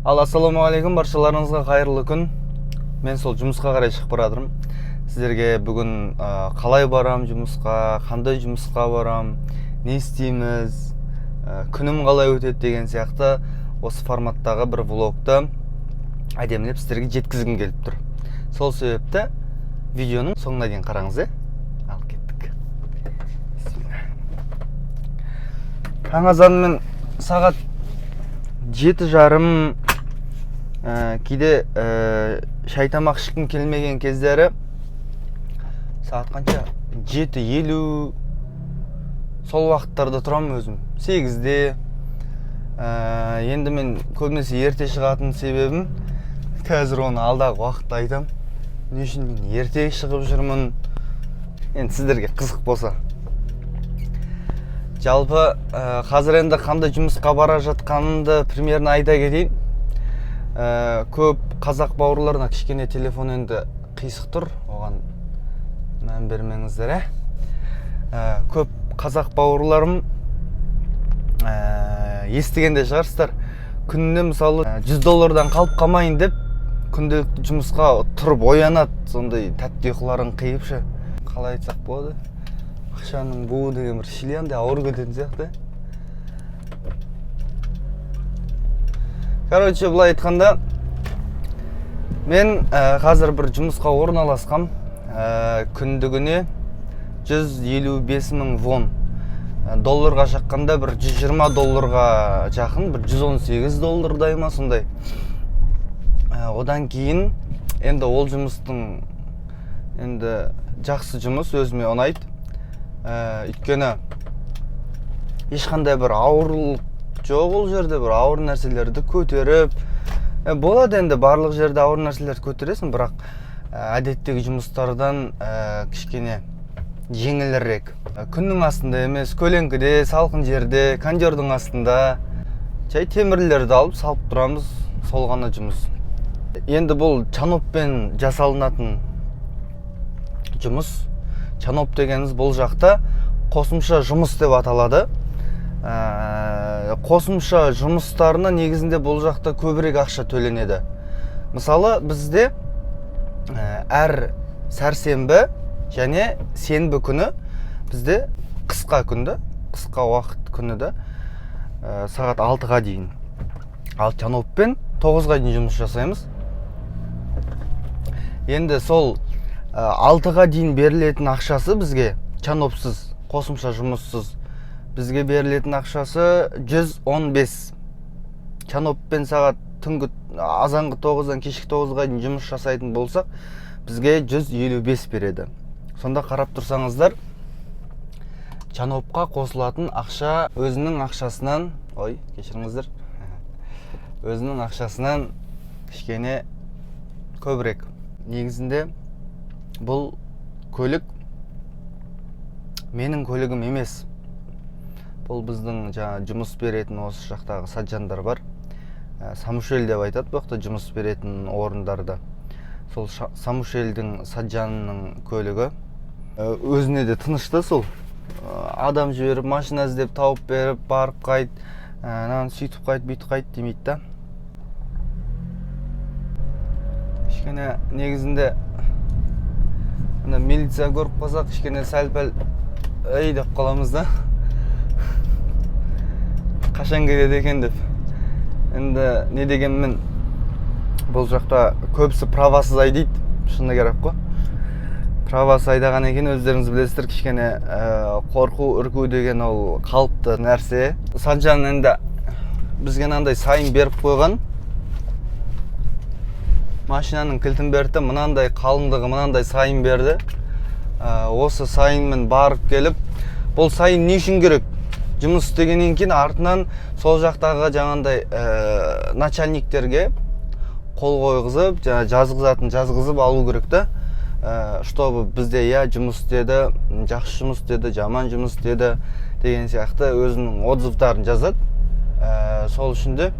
Ал ассалаумағалейкум, баршаларыңызға қайырлы күн. Мен сол жұмысқа қарай шығып бара жатырмын. Сіздерге бүгін қалай барам жұмысқа, қандай жұмысқа барам, не істейміз, күнім қалай өтеді деген сияқты осы форматтағы бір влогты әдемілеп сіздерге жеткізгім келіп тұр. Сол себепті видеоның соңына дейін қараңыз, иә. Ал кеттік. Бисмилля. Таң азанымен сағат 7:30, кейде шай тамақ ішкім келмеген кездері сағат қанша, 7:50, сол уақыттарда тұрамын өзім, 8-де. Енді мен көбінесе ерте шығатын себебім, қазір оны алдағы уақытта айтамын, не үшін мен ерте шығып жүрмін, енді сіздерге қызық болса. Жалпы қазір енді қандай жұмысқа бара жатқанымды примерно айта кетейін. Көп қазақ бауырларына кішкене телефон енді қисық тұр, оған мән бермеңіздер, ә. Көп қазақ бауырларым естіген де шығарсыздар, күніне мысалы 100 доллардан қалып қалмайын деп күнделікті жұмысқа тұрып оянады, сондай тәтті ұйқыларын қиып ше. Қалай айтсақ болады, ақшаның буы деген бір шили андай ауыр кететін сияқты. Короче, былай айтқанда, мен қазір бір жұмысқа орналасқам, күндігіне 155 мың вон. Долларға шаққанда бір 120 долларға жақын, бір 118 доллардай ма сондай. Одан кейін енді ол жұмыстың енді жақсы жұмыс, өзіме ұнайды. Өйткені ешқандай бір ауырлық жоқ ол жерде, бір ауыр нәрселерді көтеріп, болады енді, барлық жерде ауыр нәрселерді көтересің, бірақ әдеттегі жұмыстардан кішкене жеңілірек. Күннің астында емес, көлеңкеде, салқын жерде, кондердің астында жай темірлерді алып салып тұрамыз, сол ғана жұмыс. Енді бұл чаноппен жасалынатын жұмыс. Чаноп дегеніміз бұл жақта қосымша жұмыс деп аталады. Қосымша жұмыстарына негізінде бұл жақта көбірек ақша төленеді. Мысалы, бізде әр сәрсенбі және сенбі күні бізде қысқа күнді, қысқа уақыт күні да, сағат 6-ға дейін. Ал чаноппен 9-ға дейін жұмыс жасаймыз. Енді сол 6-ға дейін берілетін ақшасы бізге чанопсыз, қосымша жұмыссыз бізге берілетін ақшасы 115. Чаноппен сағат түнгі, азанғы 9-дан кешкі 9-ға дейін жұмыс жасайтын болсақ, бізге 155 береді. Сонда қарап тұрсаңыздар, чанопқа қосылатын ақша өзінің ақшасынан, ой, кешіріңіздер, өзінің ақшасынан кішкене көбірек. Негізінде бұл көлік менің көлігім емес, бұл біздің жаңа жұмыс беретін осы жақтағы саджандар бар. Самушел деп айтады бұл жақта жұмыс беретін орындарды. Сол Самушелдің саджанының көлігі. Өзіне де тыныш та сол. Адам жіберіп, машина іздеп тауып беріп, барып қайт, мынаны сөйтіп қайт, бүйтіп қайт демейді да. Кішкене негізінде ана милиция көріп қалсақ, кішкене сәл пәл ей деп қаламыз да, қашан келеді екен деп. Енді не дегенмен, бұл жақта көбісі правасыз айдайды, шыны керек қой. Правасыз айдаған екен, өздеріңіз білесіздер, кішкене қорқу, үрку деген ол қалыпты нәрсе. Саджан енді бізге мынандай сайын беріп қойған, машинаның кілтін берді, мынандай қалыңдығы мынандай сайын берді. Осы сайынмен барып келіп, бұл сайын не үшін керек? Жұмыс істегеннен кейін артынан сол жақтағы жаңағындай начальниктерге қол қойғызып, жаңа жазғызатын жазғызып алу керек та. Чтобы бізде, иә, жұмыс істеді, жақсы жұмыс істеді, жаман жұмыс істеді деген сияқты өзінің отзывтарын жазады. Сол үшін де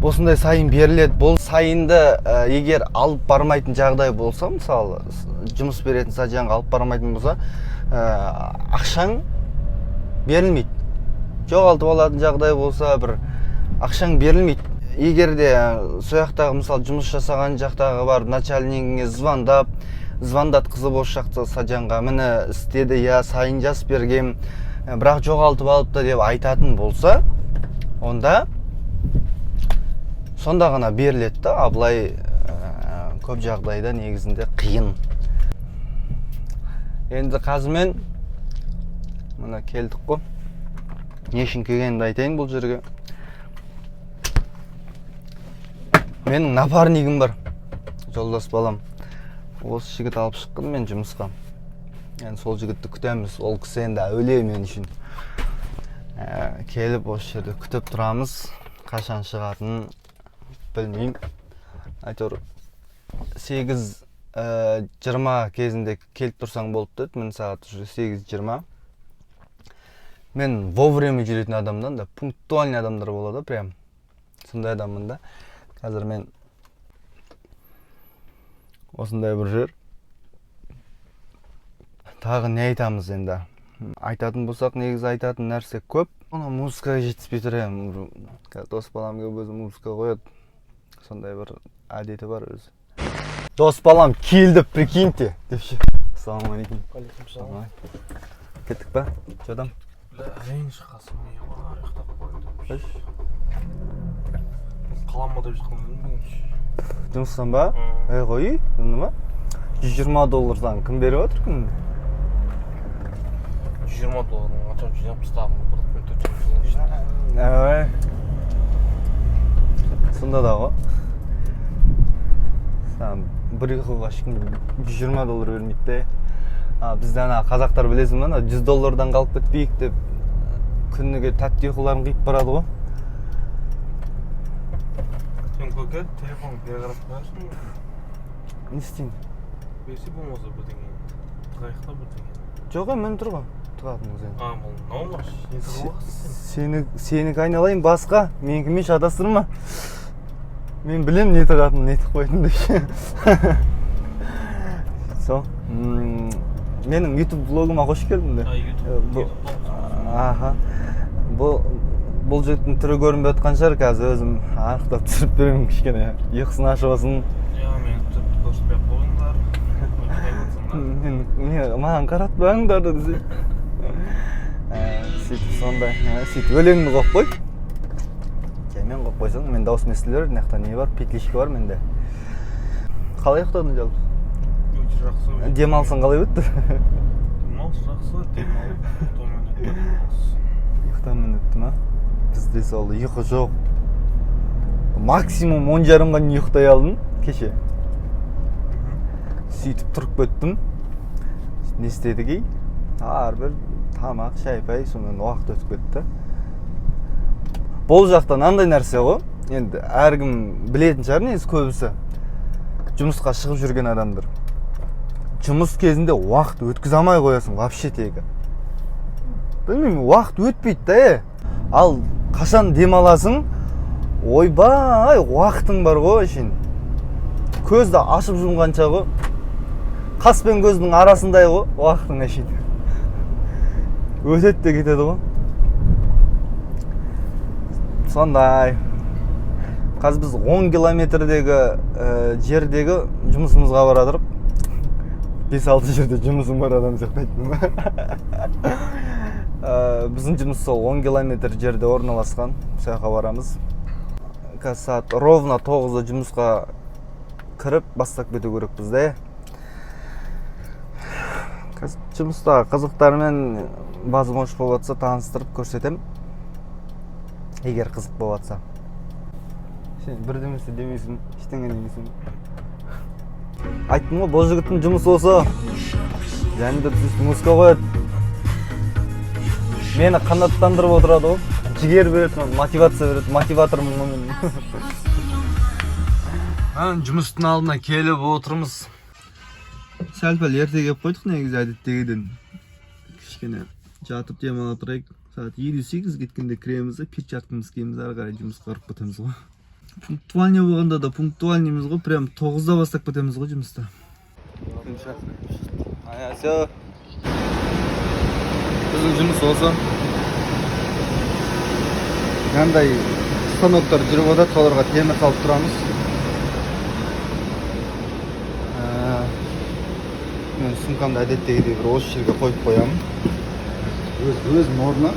осындай сайын беріледі. Бұл сайынды егер алып бармайтын жағдай болса, мысалы, жұмыс беретін саджанға алып бармайтын болса, ақшаң берілмейді. Жоғалтып алатын жағдай болса, бір Ақшаң берілмейді. Егер де сол жақтағы, мысалы, жұмыс жасаған жақтағы барып начальнигіңе звондап, звондатқызып, осы жақта Саджанға міне істеді, я сайын жазып бергем, бірақ жоғалтып алыпты деп айтатын болса, онда сонда ғана беріледі да. А былай көп жағдайда негізінде қиын. Енді қазір мен мына келдік қой, не үшін келгенімді айтайын. Бұл жерге менің напарнигім бар, жолдас балам, осы жігіт алып шыққан мен жұмысқа. Енді сол жігітті күтеміз. Ол кісі енді әулие мен үшін. Келіп осы жерде күтіп тұрамыз, қашан шығатынын білмеймін. Әйтеуір 8 20 кезінде келіп тұрсаң болды деді. Міне, сағат уже 8:20. Мен вовремя жүретін адамдан да, пунктуальный адамдар болады, прям сондай адаммын да. Қазір мен осындай бір жер. Тағы не айтамыз енді? Айтатын болсақ, негізі айтатын нәрсе көп. Ана музыка жетіспей тұр. Енді қазір дос балам келіп өзі музыка қояды, сондай бір әдеті бар өзі. Дос балам келді, прикиньте, деп ше. Ассалаумағалейкум. Алейкум. Кеттік па, че там? Бля, әрең шыққансың, не бар, ұйықтап қойдым. Қойшы. Қалам ба деп жатқан едім бүгін. Жұмыстан ба? Ей, қой, сонда ма? 120 доллар саған кім беріп жатыр күніне? 120 доллар қанша жинап тастағанмын ғой, брат, мен 4,5 жылдан. Ой, сонда да ғой, саған бір ұйқыға ешкім 120 доллар бермейді де. А бізде ана қазақтар, білесің ба, ана 100 доллардан қалып кетпейік деп күніге тәтті ұйқыларын қиып барады ғой. Сен, көке, телефон бері қарап қоясың. Не істеймін? Берсе, болмаса бірдеңе тығайық та, бірдеңе. Жоқ, е, міне тұр ғой тығатыныңыз енді. А, бұл мынау ма? Не тығып аласың сен? Сенікі, айналайын, басқа, менікімен шатастырма. Мен білемін не тығатынын, не тықпайтынын деп ше. Сол менің Ютуб блогыма қош келдің де. А, Ютуб. Аха, бұл жігіттің түрі көрінбей жатқан шығар, қазір өзім анықтап түсіріп беремін, кішкене ұйқысын ашып алсын. Иә, мені түрді көрсетпей ақ қойыңдар. Мен не, маған қаратпаңдар десе. Сөйтіп сондай, сөйтіп өлеңді қойып қой, жаймен қойып қойсаң, мен дауысым естіле береді. Мына жақта не бар, петличка бар менде. Қалай ұйықтадың жалпы? Өте жақсы. Демалысың қалай өтті? Демалыс жақсы, демалып, ұйықтаумен өтті демалыс. Ұйықтаумен өтті ма? Бізде сол ұйқы жоқ, максимум 10:30-ға дейін ұйықтай алдым кеше. Сөйтіп тұрып кеттім. Не істедік ей, әрбір тамақ, шай пай, сонымен уақыт өтіп кетті. Бұл жақта мынандай нәрсе ғой, енді әркім білетін шығар негізі, көбісі жұмысқа шығып жүрген адамдар. Жұмыс кезінде уақыт өткізе алмай қоясың вообще, тегі білмеймін, уақыт өтпейді да. Е, ал қашан демаласың, ойбай, уақытың бар ғой әшейін, көзді ашып жұмғанша ғой, қас пен көздің арасындай ғой уақытың, әшейін өтеді де кетеді ғой. Сондай. Қазір біз 10 километрдегі жердегі жұмысымызға бара жатырмық. 5-6 жерде жұмысым бар адам сияқты айттым. Біздің жұмыс сол 10 километр жерде орналасқан, сол жаққа барамыз. Қазір сағат ровно 9-да жұмысқа кіріп бастап кету керекпіз да. Қазір жұмыстағы қызықтармен, возможность болып жатса, таныстырып көрсетемін, егер қызық болып жатса. Сен бірдемесе демейсің, ештеңе демейсің. Айттым ғой, бұл жігіттің жұмысы осы, және де сөйтіп музыка қояды, мені қанаттандырып отырады ғой, жігер береді маған, мотивация береді, мотиватормын ғой мен. Жұмыстың алдына келіп отырмыз. Сәл пәл ерте келіп қойдық негізі әдеттегіден. Кішкене жатып демала тұрайық. Сағат 7:58 кеткенде кіреміз да, перчаткамызды киеміз, ары қарай жұмысқа кіріп кетеміз ғой. Пунктуальный болғанда да пунктуальныймыз ғой, прям 9-да бастап кетеміз ғой жұмысты. Все, біздің жұмыс осы. Мынандай Станоктар жүріп жатады, соларға темір салып тұрамыз. Мен сумкамды әдеттегідей бір осы жерге қойып қоямын. Өзінің орнына.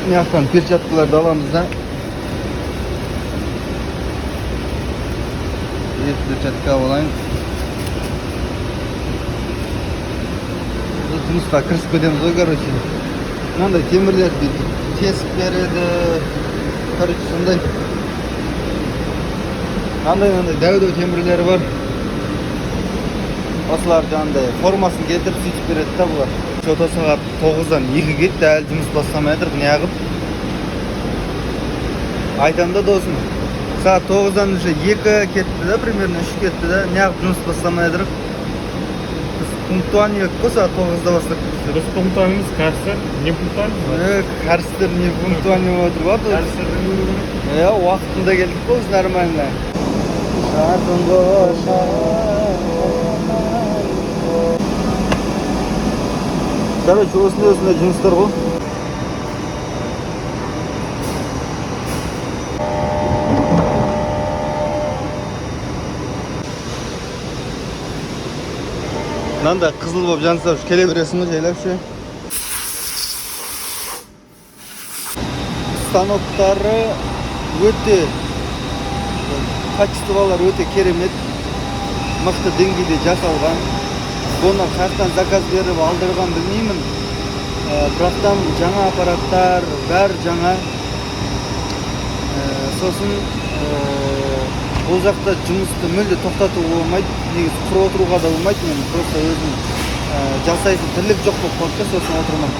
Мына жақтан перчаткаларды аламыз да. Екі перчатка алайын. Біз жұмысқа кірісіп кетеміз ғой, короче. Мынандай темірлерді бүйтіп тесіп береді. Короче, сондай. Мынандай дәу-дәу темірлері бар. Осылар жаңағындай формасын келтіріп сөйтіп береді да бұлар. Что-то сағат тоғыздан екі кетті, әлі жұмыс бастамай жатыр, неғып? Айтамын да досым, сағат тоғыздан уже екі кетті да, примерно үш кетті да, неғып жұмыс бастамай жатыр? Біз пунктуальный едік қой, сағат тоғызда бастап. Біз пунктуальный емес, кәрістер не пунктуальный? Кәрістер не пунктуальный болып отыр ба? Кәрістердің өлімі. Иә, уақытында келдік қой біз нормально. Короче, осындай осындай жұмыстар ғой. Мынандай қызыл болып жанса келе бересің ғой жайлап ше. Станоктары өте качестволары өте керемет, мықты деңгейде жасалған. Бұны қаяқтан заказ беріп алдырған білмеймін. Бірақтан жаңа аппараттар, бәрі жаңа. Сосын, бұл жақта жұмысты мүлде тоқтатуға болмайды. Негізі құр отыруға да болмайды. Мен просто өзім, жасайтын тірлік жоқ болып қалды да, сосын отырмын.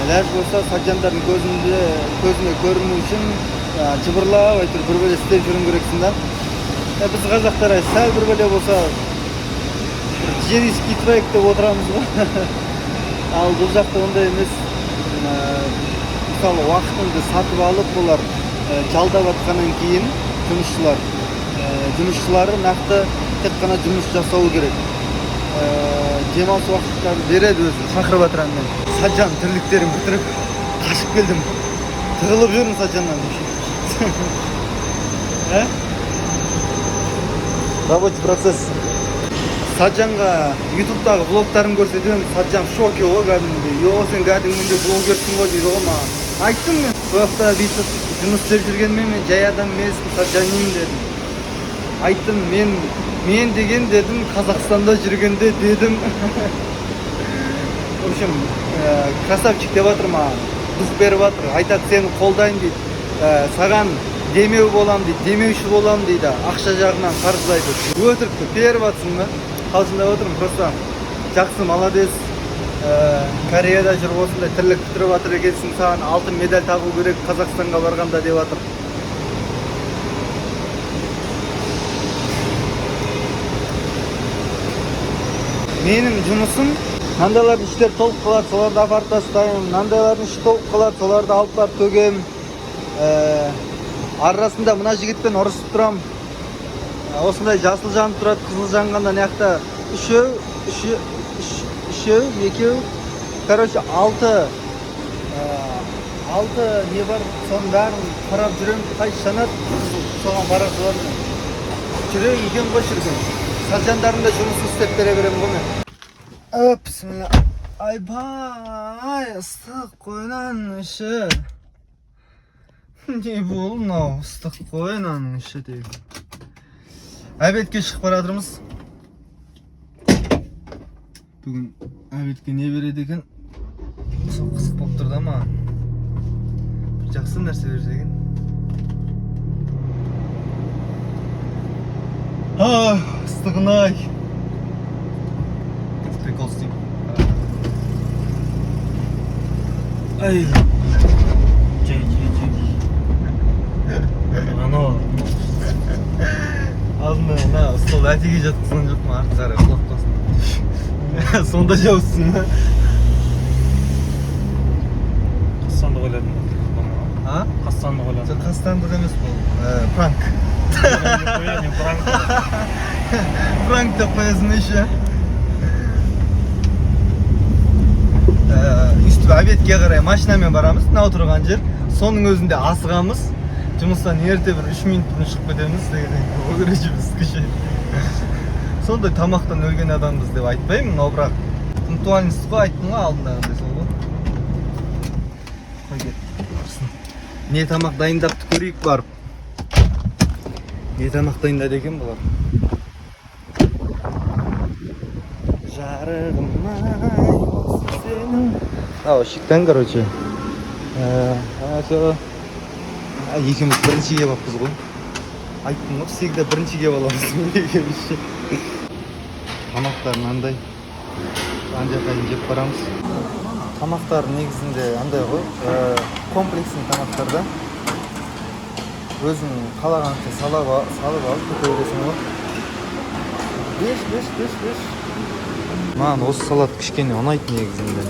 Ләж болса саджандардың көзіне көріну үшін, жыбырлап әйтеуір бір бөле істеп жүруің керексің да. Біз қазақтар сәл бір бөле болса бір жер иіскей тұрайық деп отырамыз ғой. Ал бұл жақта ондай емес. Мысалы, уақытыңды сатып алып олар, жалдап жатқаннан кейін жұмысшылары нақты тек қана жұмыс жасауы керек. Демалыс уақыттарын береді өзі, шақырып жатыр мен. Саджан тірліктерін бітіріп қашып келдім. Тығылып жүрмін Саджаннан. Ә? Рабочий процесс. Саджанға ютубтағы влогтарын көрсетемін. Саджан в шоке ғой кәдімгідей. Йо, сен кәдімгідей блогерсің ғой дейді ғой маған. Айттым мен, бұл жақта бүйтіп жұмыс істеп жүргенмен мен жай адам емеспін, Саджанимін дедім. Айттым, мен деген дедім, Қазақстанда жүргенде дедім. В общем, красавчик деп жатыр маған. Дух беріп жатыр. Айтады, сені қолдаймын дейді. Саған демеу болам дейді, демеуші болам дейді. Ақша жағынан қаржылайды. Өтірікті беріп жатсың ба? Қалжыңдап отырмын, просто жақсы, молодец. Кореяда жүріп осындай тірлік бітіріп жатыр екенсің, саған алтын медаль табу керек Қазақстанға барғанда деп жатыр. Менің жұмысым мынандайлардың іштері толып қалады, соларды апарып тастаймын, мынандайлардың іші толып қалады, соларды алып барып төгемін. Арасында мына жігітпен ұрысып тұрамын. Осындай жасыл жанып тұрады, қызыл жанғанда мына жақта үшеу, екеу, короче, алты не бар, соның бәрін қарап жүремін, қайсы жанады, қызыл, соған бара саламын. Жүрек екен ғой шіркін. Саджандардың да жұмысын істеп бере беремін ғой мен. Öp, bismillah. Айбай, ыстық қой мынаның іші. Не болды мынау, ыстық қой мынаның іші деп. Обедке шығып бара жатырмыз. Бүгін обедке не береді екен? Сол қызық болып тұр да маған. Бір жақсы нәрсе берсе екен. Ах, ыстығын ай. Прикол істеймін. Ай. Жай, жай, жай. Анау. Алдында мына столды әтеге жатқызған жоқпын, артқа қарай құлап қалсын. Сонда жауызсың ба? Қастандық ойладым. А? Қастандық ойладым. Жоқ, қастандық емес бұл, пранк. Не пранк. Пранк деп қоясың еще. Обедке қарай машинамен барамыз, мынау тұрған жер. Соның өзінде асығамыз. Жұмыстан ерте бір 3 минут бұрын шығып кетеміз деген. Ғой, короче, біз ше. Сондай тамақтан өлген адамбыз деп айтпаймын, но бірақ пунктуальность қой, айттым ғой алдындағындай, сол ғой. Қой, кет. Барсын. Не тамақ дайындапты, көрейік барып. Не тамақ дайындады екен бұлар? Жарығым ай, осы сенің. Мынау шиктан, короче. Ана екеуміз бірінші келіп алыппыз ғой. Айттым ғой, всегда бірінші келіп аламыз екеуміз ше. Тамақтар мынандай. Ана жаққа дейін жеп барамыз. Тамақтар негізінде андай ғой, комплексный тамақтар да. Өзің қалағанша салып алып кете бересің ғой. Беш, беш, беш, беш. Маған осы салат кішкене ұнайды негізінде.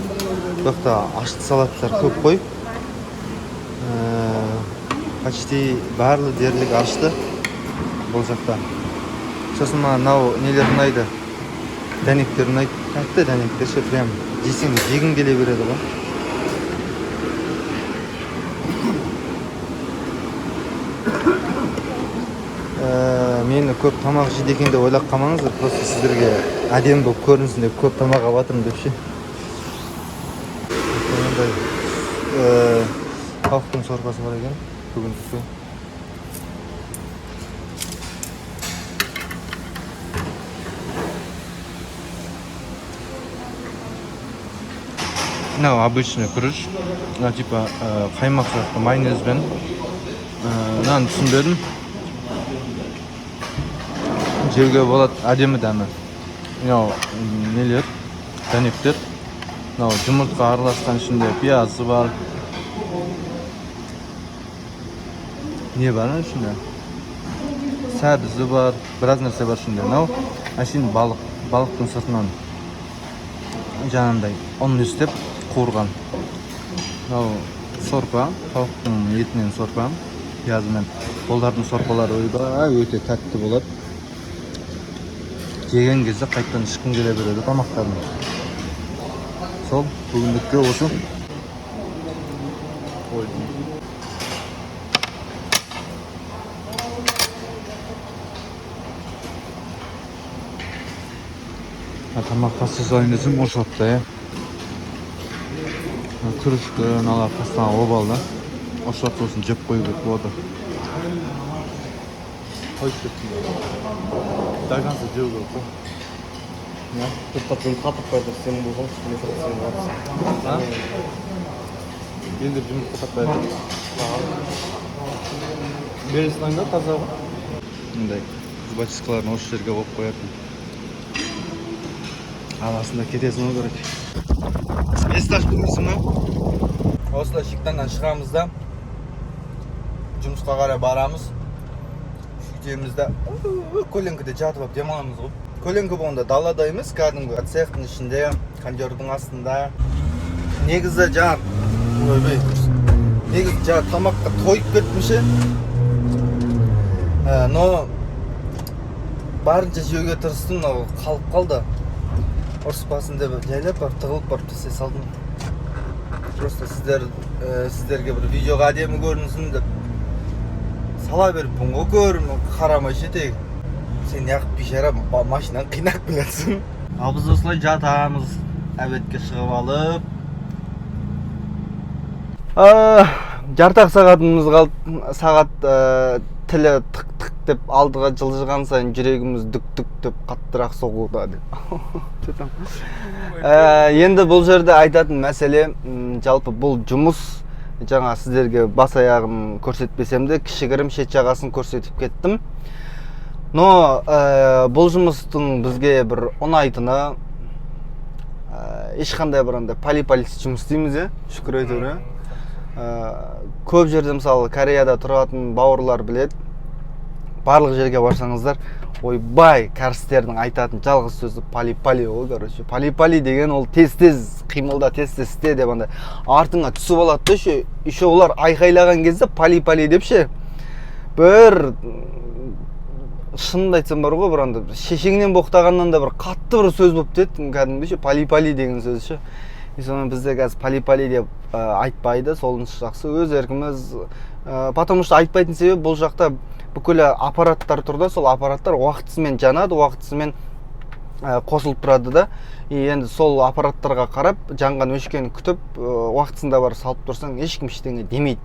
Бұл жақта ашты салаттар көп қой. Почти барлығы дерлік ашты бұл жақта. Сосын маған мынау нелер ұнайды. Дәнектер ұнайды. Тәтті дәнектер ше, прям жесең жегің келе береді ғой. Мені көп тамақ жейді екен деп ойлап қалмаңыздар, просто сіздерге әдемі болып көрінсін деп көп тамақ алып жатырмын деп ше. Мынандай тауықтың сорпасы бар екен бүгіндікке. Мынау обычный күріш, мына типа қаймақ сияқты майонезбен. Мынаны түсінбедім, жеуге болады, әдемі дәмі. Мынау нелер, дәнектер, мынау жұмыртқа араласқан, ішінде пиязы бар, не бар ана ішінде, сәбізі бар, біраз нәрсе бар ішінде. Мынау әшейін балық, балықтың сыртынан жаңағындай ұн істеп қуырған. Мынау сорпа, тауықтың етінен сорпа пиязымен. Олардың сорпалары, ойбай, өте тәтті болады. Жеген кезде қайтадан ішкің келе береді тамақтарын. Сол, бүгіндікке осы. Ой. Тамақ тастай салайын десем, ұрысады да, иә. Күрішті мыналар тастаған обал да. Ұрысады, сосын жеп қою керек болады. Қойып кеттім. До конца жеу керек қой. Тоқтап жұмыртқа таппай жатыр, сен болсаң, мен сен боласың. А? Енді жұмыртқа таппай жатыр. Бере салайын да, таза ғой. Мындай зубочисткаларын осы жерге қойып қоятын. Арасында кетесің ғой, короче. Есікті ашып көрмейсің ба? Осылай шиктаннан шығамыз да, жұмысқа қарай барамыз. Сөйтеміз да, көлеңкеде жатып алып демаламыз ғой. Көлеңке болғанда далада емес, кәдімгі цехтың ішінде, кондердің астында. Негізі жаңа, ойбай, негізі жаңа тамаққа тойып кеттім ше. Но барынша жеуге тырыстым, мынау қалып қалды. Ұрыспасын деп жайлап барып тығылып барып тастай салдым. Просто сіздерге бір видеоға әдемі көрінсін деп сала беріппін ғой, көрім қарамай ше тегі. Сен неғып бейшара машинаны қинап келатсың? Ал біз осылай жатамыз, обедке шығып алып. Жарты ақ сағатымыз қалды. Сағат тілі тық тық деп алдыға жылжыған сайын жүрегіміз дүк дүк деп қаттырақ соғуда деп. Че там? Енді бұл жерде айтатын мәселе, жалпы бұл жұмыс жаңа сіздерге бас аяғын көрсетпесем де, кішігірім шет жағасын көрсетіп кеттім. Но бұл жұмыстың бізге бір ұнайтыны, ешқандай бір андай пали-палисіз жұмыс істейміз, иә, шүкір әйтеуір, иә. Көп жерде, мысалы, Кореяда тұратын бауырлар біледі. Барлық жерге барсаңыздар, ойбай, кәрістердің айтатын жалғыз сөзі пали-пали ғой, короче. Пали-пали деген ол тез-тез қимылда, тез-тез істе деп андай артыңа түсіп алады да, еще олар айқайлаған кезде пали-пали деп ше, бір шынымды айтсам бар ғой, бір андай шешеңнен боқтағаннан да бір қатты бір сөз болып кетті кәдімгідей ше, пали-пали деген сөз ше. И сонымен бізде қазір пали пали деп айтпайды, солынысы жақсы, өз еркіміз. Потому что айтпайтын себебі, бұл жақта бүкіл аппараттар тұр да, сол аппараттар уақытысымен жанады, уақытысымен қосылып тұрады да. И енді сол аппараттарға қарап, жанған өшкенін күтіп, уақытысында барып салып тұрсаң, ешкім ештеңе демейді.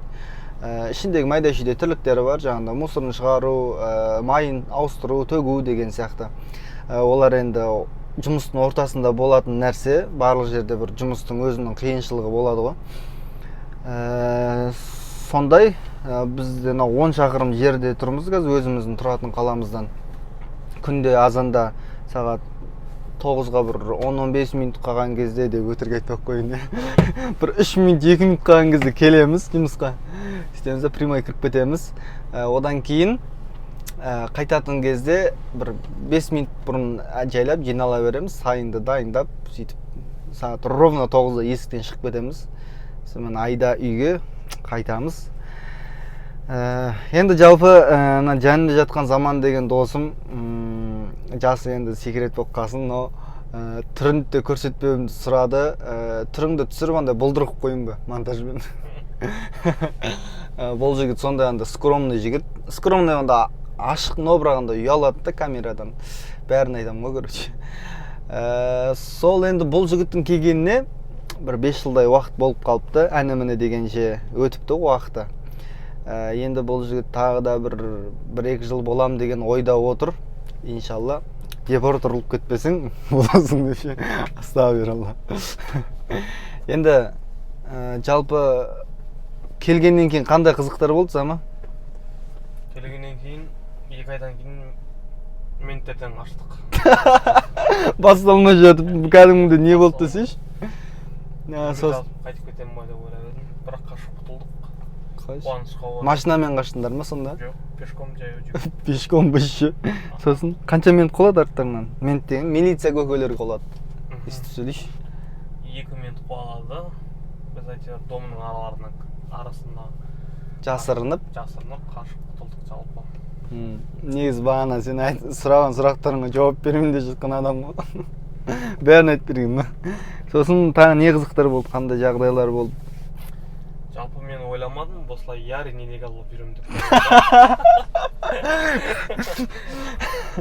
Ішіндегі майда шүйде тірліктері бар, жаңағыдай мусорын шығару, майын ауыстыру, төгу деген сияқты. Олар енді жұмыстың ортасында болатын нәрсе. Барлық жерде бір жұмыстың өзінің қиыншылығы болады ғой. Сондай біз мынау 10 шақырым жерде тұрмыз қазір өзіміздің тұратын қаламыздан. Күнде азанда сағат 9-ға бір 10-15 минут қалған кезде деп өтірік айтпай ақ қояйын, иә, бір 3 минут, 2 минут қалған кезде келеміз жұмысқа. Сөйтеміз да, прямой кіріп кетеміз. Одан кейін қайтатын кезде бір 5 минут бұрын жайлап жинала береміз, сайынды дайындап, сөйтіп сағат ровно 9-да есіктен шығып кетеміз. Сонымен айда үйге қайтамыз. Енді жалпы мына жанымда жатқан Заман деген досым, жасы енді секрет болып қалсын, но түрін де көрсетпеуімді сұрады. Түріңді түсіріп, андай бұлдыр қылып қояйын ба монтажбен? Бұл жігіт сондай андай скромный жігіт, скромный, анда ашық, но бірақ андай ұялады да камерадан, бәрін айтамын ғой, короче. Сол енді бұл жігіттің келгеніне бір 5 жылдай уақыт болып қалыпты, әні міне дегенше өтіпті уақыты. Енді бұл жігіт тағы да бір бір екі жыл болам деген ойда отыр. Иншалла, депорт ұрылып кетпесең, боласың деп ше. Астағфиралла. Енді жалпы келгеннен кейін қандай қызықтар болды, Зама? Келгеннен кейін 2 айдан кейін менттерден қаштық. Басталмай жатып кәдімгідей не болды десейші. Сосын Қайтып кетемін ба деп ойлап едім, бірақ қашып құтылдық қуанышқа орай. Машинамен қаштыңдар ма сонда? Жоқ, пешком, жаяу жүріп. Пешком ба еще? Сосын қанша мент қуалады арттарыңнан? Мент деген милиция көкелер қуалады. Өйстіп сөйлейші. Екі мент қуалады. Біз әйтеуір домның араларынан, арасында жасырынып. Жасырынып қашып құтылдық жалпы. Негізі бағана сен сұраған сұрақтарыңа жауап беремін деп жатқан адам ғой, бәрін айтып берген ба? Сосын тағы не қызықтар болды, қандай жағдайлар болды? Жалпы мен ойламадым осылай ярый нелегал болып жүремін деп.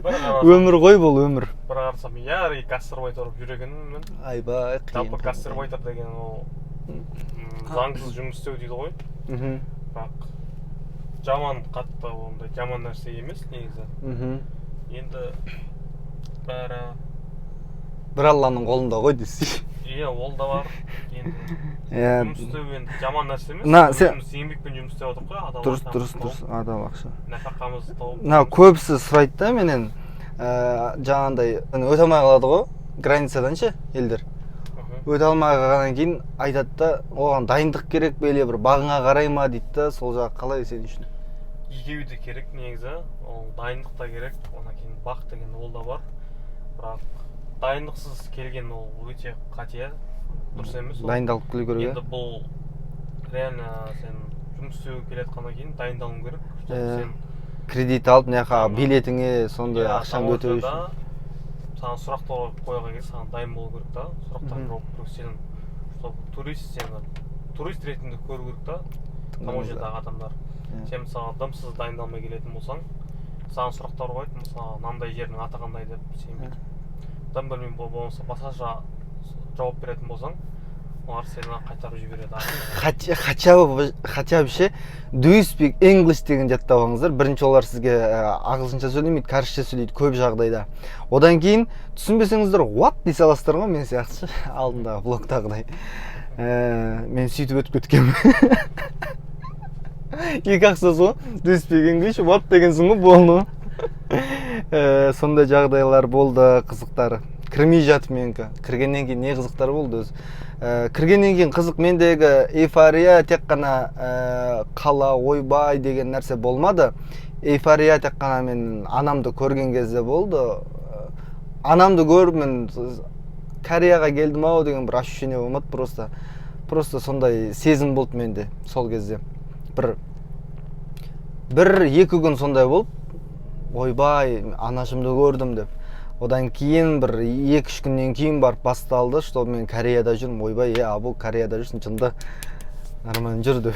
Бір қарасам, Өмір ғой бұл, өмір. бір қарасам, ярый гастарбайтер болып жүр екенмін. Айбай, қиын. Жалпы гастарбайтер деген ол заңсыз жұмыс істеу дейді ғой. Бірақ жаман, қатты ондай жаман нәрсе емес негізі. Енді бәрі Бір Алланың қолында ғой десей. Иә, ол да бар енді. Жұмыс істеу енді жаман нәрсе емес. Өзіміз еңбекпен жұмыс істеп отырмық қой, адал Дұрыс. ақшамызды Дұрыс. тауып, Дұрыс, адал ақша. нәпақамызды тауып. Мына көбісі сұрайды да менен, жаңағындай өте алмай қалады ғой границадан ше елдер. Өте алмай қалғаннан кейін айтады да, оған дайындық керек пе или бір бағыңа қарай ма дейді да. Сол жағы қалай сен үшін? Екеуі де керек негізі. Ол дайындық та керек, одан кейін бақ деген ол да бар. Бірақ дайындықсыз келген ол өте қате, дұрыс емес ол. Дайындалып келу керек. Енді бұл реально сен жұмыс істеуге келе жатқаннан кейін дайындалуың керек, чтобы сен Кредит алып, мына жаққа билетіңе сондай ақшаңды өтеу таможняда үшін. Саған сұрақтар қойған кезде саған дайын болу керек та, сұрақтарға жауап беру. Сен чтобы турист, сені турист ретінде көру керек та таможнядағы адамдар. Сен мысалы дымсыз дайындалмай келетін болсаң, саған сұрақтар қояды, мысалы, мынандай жердің аты қандай деп. Сен бүйтіп дым білмей, болмаса басқаша жауап беретін болсаң, олар сені қайтарып жібереді артына. Хотя бы ше, "Do you speak English?" деген жаттап алыңыздар. Бірінші олар сізге ағылшынша сөйлемейді, кәрісше сөйлейді көп жағдайда. Одан кейін түсінбесеңіздер, "What?" дей саласыздар ғой, мен сияқты ше, алдындағы влогтағыдай. Мен сөйтіп өтіп кеткенмін. Екі ақ сөз ғой, "Do you speak English?", "What?" дегенсің ғой, болды. Сондай жағдайлар болды, қызықтары. Кірмей жатып менікі. Кіргеннен кейін не қызықтар болды өзі? Кіргеннен кейін қызық, мендегі эйфория тек қана қала, ойбай деген нәрсе болмады. Эйфория тек қана мен анамды көрген кезде болды. Анамды көріп, мен Кореяға келдім ау деген бір ощущение болмады просто. Просто сондай сезім болды менде сол кезде. Бір екі күн сондай болды, ойбай, анашымды көрдім деп. Одан кейін бір 2-3 күннен кейін барып басталды, что мен Кореяда жүрмін. Ойбай, е, Абу, Кореяда жүрсің, жынды, нормально жүр деп.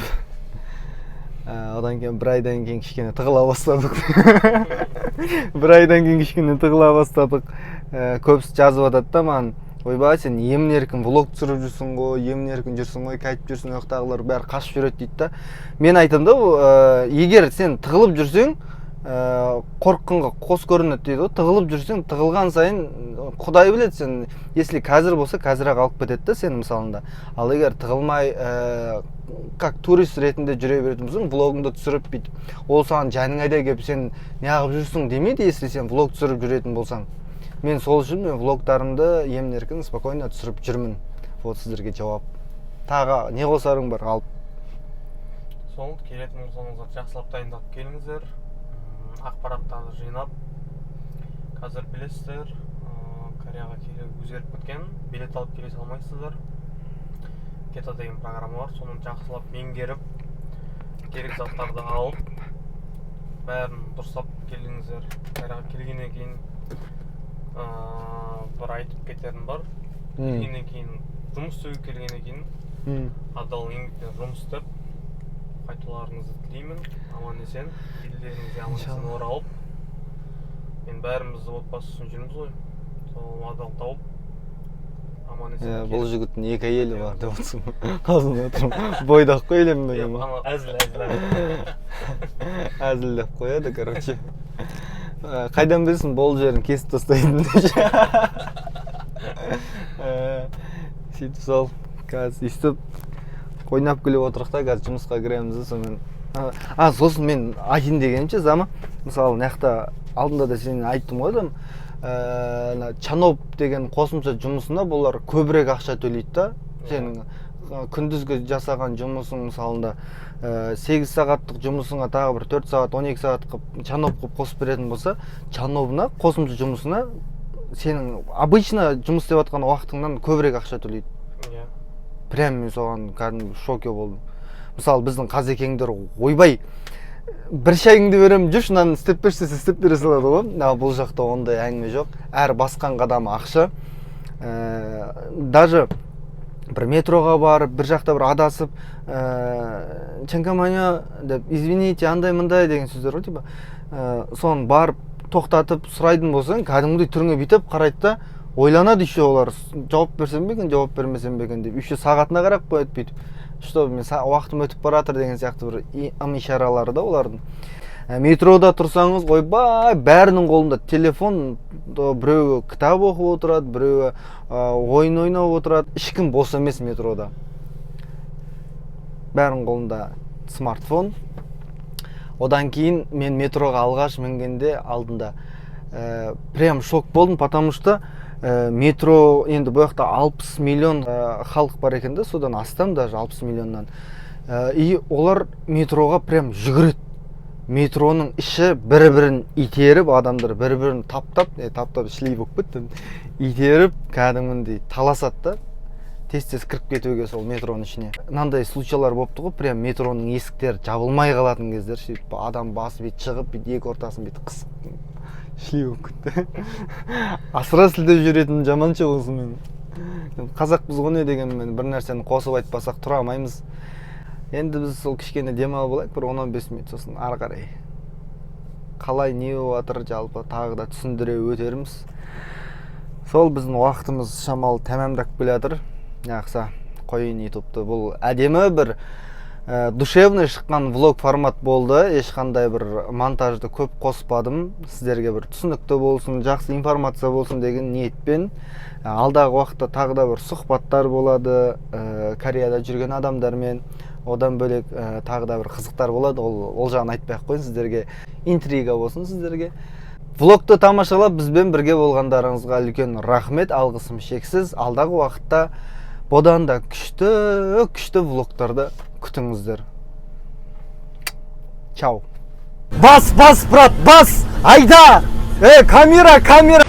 Одан кейін бір айдан кейін кішкене тығыла бастадық. Бір айдан кейін кішкене тығыла бастадық. Көбісі жазып жатады да маған: «Ойбай, сен емін еркін влог түсіріп жүрсің ғой, емін еркін жүрсің ғой, қайтып жүрсің, ол жақтағылар бәрі қашып жүреді», — дейді да. Мен айтамын да, егер сен тығылып жүрсең, қорыққанға қос көрінеді дейді ғой. Тығылып жүрсең, тығылған сайын, құдай біледі, сен если қазір болса, қазір ақ алып кетеді да сені мысалында. Ал егер тығылмай, как турист ретінде жүре беретін болсаң, влогыңды түсіріп бүйтіп, ол саған жаның айдай келіп, сен неғып жүрсің демейді, если сен влог түсіріп жүретін болсаң. Мен сол үшін мен влогтарымды емін еркін, спокойно түсіріп жүрмін. Вот сіздерге жауап. Тағы не қосарың бар, алып? Сол, келетін болсаңыздар, жақсылап дайындалып келіңіздер. Ақпараттарды жинап. Қазір білесіздер, Кореяға келу өзгеріп кеткен, билет алып келе салмайсыздар. КЕТА деген программа бар, соны жақсылап меңгеріп, керек заттарды алып, бәрін дұрыстап келіңіздер. Кореяға келгеннен кейін бір айтып кетерім бар. Келгеннен кейін, жұмыс істеуге келгеннен кейін адал еңбекпен жұмыс істеп қайтуларыңызды тілеймін. Аман есен елдеріңізге аман есен Иншалла. оралып, енді бәріміз отбасы үшін жүрміз ғой, сол адал тауып, аман есен Иә, бұл келіп- жігіттің екі әйелі бар деп отырсың ғой, қалжыңдап отырмын. Бойдақ қой, үйленбеген Иә, ба? Ана әзіл, әзіл, әзіл. Әзілдеп қояды, короче. Қайдан білсін бұл жерін кесіп тастайтынын. Сөйтіп сол қазір өйстіп ойнап күліп отырық та, қазір жұмысқа кіреміз да, сонымен. А, сосын мен айтайын дегенім ше, зама, мысалы, мына жақта алдында да сен айттым ғой там, ана чаноп деген қосымша жұмысына бұлар көбірек ақша төлейді да. Сенің күндізгі жасаған жұмысың, мысалында, 8 сағаттық жұмысыңа тағы бір 4 сағат, 12 сағат қылып чаноп қылып қосып беретін болса, чанобына, қосымша жұмысына сенің обычно жұмыс істеп жатқан уақытыңнан көбірек ақша төлейді. Прям мен соған кәдімгі в шоке болдым. Мысалы, біздің қазекеңдер: «Ойбай, бір шайыңды беремін, жүрші, мынаны істеп берші», — десе, істеп бере салады ғой. Ал бұл жақта ондай әңгіме жоқ, әр басқан қадамы ақша. Даже бір метроға барып, бір жақта бір адасып, «잠깐만요» деп, «извините», андай мындай деген сөздер ғой типа, соны барып тоқтатып сұрайтын болсаң, кәдімгідей түріңе бүйтіп қарайды да, ойланады еще олар, жауап берсем бе екен, жауап бермесем бе екен деп. Еще сағатына қарап қояды бүйтіп, что мен уақытым өтіп бара жатыр деген сияқты бір ым ишаралары да олардың. Метрода тұрсаңыз, ойбай, бәрінің қолында телефон, біреуі кітап оқып отырады, біреуі ойын ойнап отырады, ешкім бос емес метрода, бәрінің қолында смартфон. Одан кейін мен метроға алғаш мінгенде алдында прям шок болдым, потому что метро енді бұл жақта 60 миллион халық бар екен да, содан астам даже, 60 миллионнан. И олар метроға прям жүгіреді. Метроның іші бір бірін итеріп, адамдар бір бірін таптап, таптап шлей болып кетті, итеріп, кәдімгідей таласады да тез тез кіріп кетуге сол метроның ішіне. Мынандай случайлар болыпты ғой, прям метроның есіктері жабылмай қалатын кездер, сөйтіп адам басы бүйтіп шығып, бүйтіп екі ортасын бүйтіп қысып, шлей болып кетті. Асыра сілтеп жүретін жаманша осымен. Қазақпыз ғой, не дегенмен бір нәрсені қосып айтпасақ тұра алмаймыз. Енді біз сол кішкене демалып алайық бір 10-15 минут, сосын ары қарай қалай, не болып жатыр, жалпы тағы да түсіндіре өтерміз. Сол біздің уақытымыз шамалы тәмамдап келе жатыр. Жақсы, қояйын ютубты. Бұл әдемі бір душевный шыққан влог формат болды, ешқандай бір монтажды көп қоспадым, сіздерге бір түсінікті болсын, жақсы информация болсын деген ниетпен. Алдағы уақытта тағы да бір сұхбаттар болады Кореяда жүрген адамдармен. Одан бөлек тағы да бір қызықтар болады, ол жағын айтпай ақ қояйын сіздерге, интрига болсын сіздерге. Влогты тамашалап, бізбен бірге болғандарыңызға үлкен рахмет, алғысым шексіз. Алдағы уақытта бұдан да күшті күшті влогтарды күтіңіздер. Чао! Бас, бас, брат, бас, айда! Камера, камера!